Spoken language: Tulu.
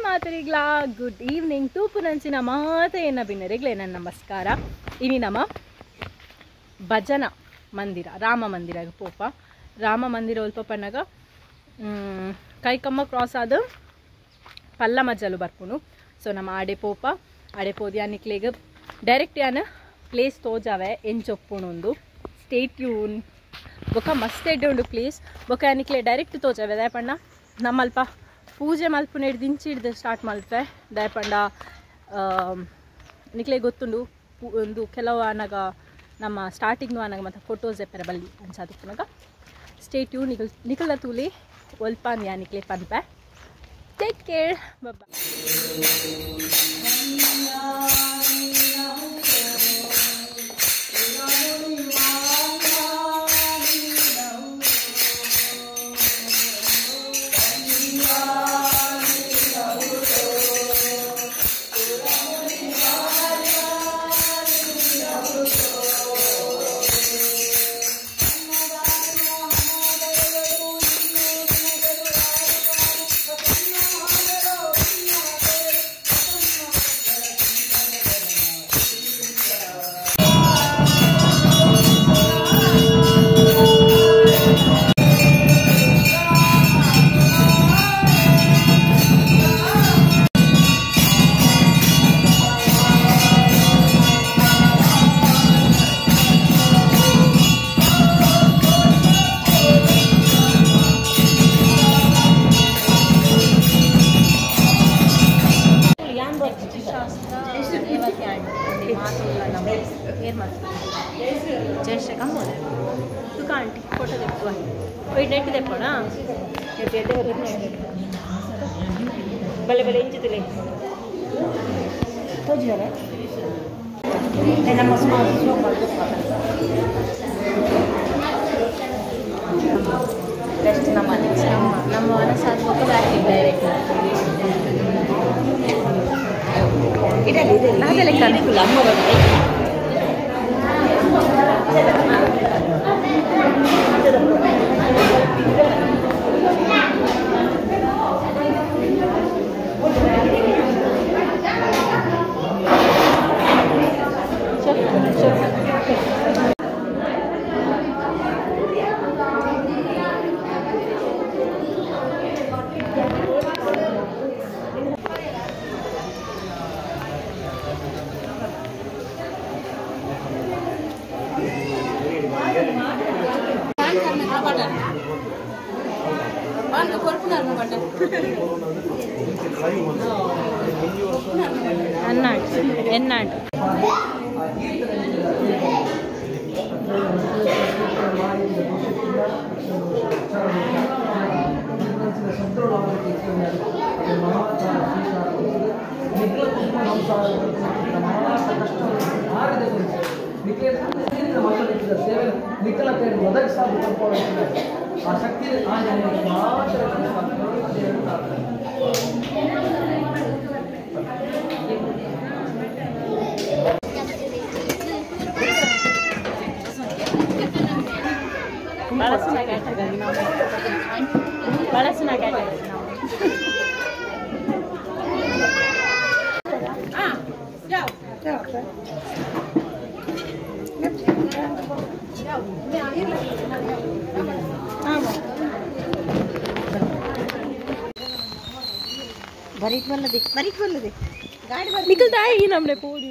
ಮಾತರಿಗ್ಲಾ ಗುಡ್ ಈವ್ನಿಂಗ್ ತೂಪುನಂಚಿನ ಮಾತೆಯನ್ನ ಬಿನ್ನರಿಗ್ಲೇ ನನ್ನ ನಮಸ್ಕಾರ. ಇನಿ ನಮ್ಮ ಭಜನಾ ಮಂದಿರ ರಾಮ ಮಂದಿರ ಪೋಪ ರಾಮ ಮಂದಿರ ಒಲ್ಪ ಪನ್ನಗ ಕೈಕಮ್ಮ ಕ್ರಾಸ್ ಆದ ಪಲ್ಲ ಮಜ್ಜಲು ಬರ್ಪುನು. ಸೊ ನಮ್ಮ ಆಡೆ ಪೋಪ ಆಡೆ ಪೋದ್ಯಾ ನಿಕ್ಲೆಗ್ ಡೈರೆಕ್ಟ್ ಯಾನ್ ಪ್ಲೇಸ್ ತೋಜಾವೆ ಎಂಚೊಪ್ಪುಣೊಂದು ಸ್ಟೇ ಟ್ಯೂನ್ ಬೊಕ ಮಸ್ತ್ ಎಡ್ಡೆ ಉಂಡು ಪ್ಲೇಸ್ ಬೊಕ ನಿಕ್ಲೆ ಡೈರೆಕ್ಟ್ ತೋಜಾವೆ ದಾಯಪಂಡ ನಮ್ಮಲ್ಪ ಪೂಜೆ ಮಲ್ಪುನ ದಿಂಚಿ ಹಿಡ್ದು ಸ್ಟಾರ್ಟ್ ಮಲ್ಪೆ ದಾಯಪಂಡ ನಿಕ್ಲೆ ಗೊತ್ತುಂಡು ಒಂದು ಕೆಲವು ಆನಾಗ ನಮ್ಮ ಸ್ಟಾರ್ಟಿಂಗ್ ಆನಾಗ ಮತ್ತು ಫೋಟೋಸ್ ಎಪ್ಪರೆ ಬಲ್ಲಿ ಅಂಚಾದುಪ್ಪುನಗ ಸ್ಟೇ ಟ್ಯೂನ್ ನಿಕಲ್ ನಿಕಲ ತೂಲಿ ಒಲ್ಪ ಯಾ ನಿಕ್ಲೆ ಪನ್ಪೆ. Take care, bye. ಬಲೆ ಬಲೆ ಇಂಚುತ್ತಲೇ ತೋಜಿದಾರೆ ನಮ್ಮ ನಮ್ಮ ನಮ್ಮ ಮನಸ್ಸಾದ ಡೈರೆಕ್ಟ್ ಎನ್ನಾಟ್ ಆ ಶಕ್ತಿ ಮಾತ್ರ. ಬಳಸುನ ಕ್ಯಾಟಗರಿ ನಾವು. निकलता है ही हमने पूरी।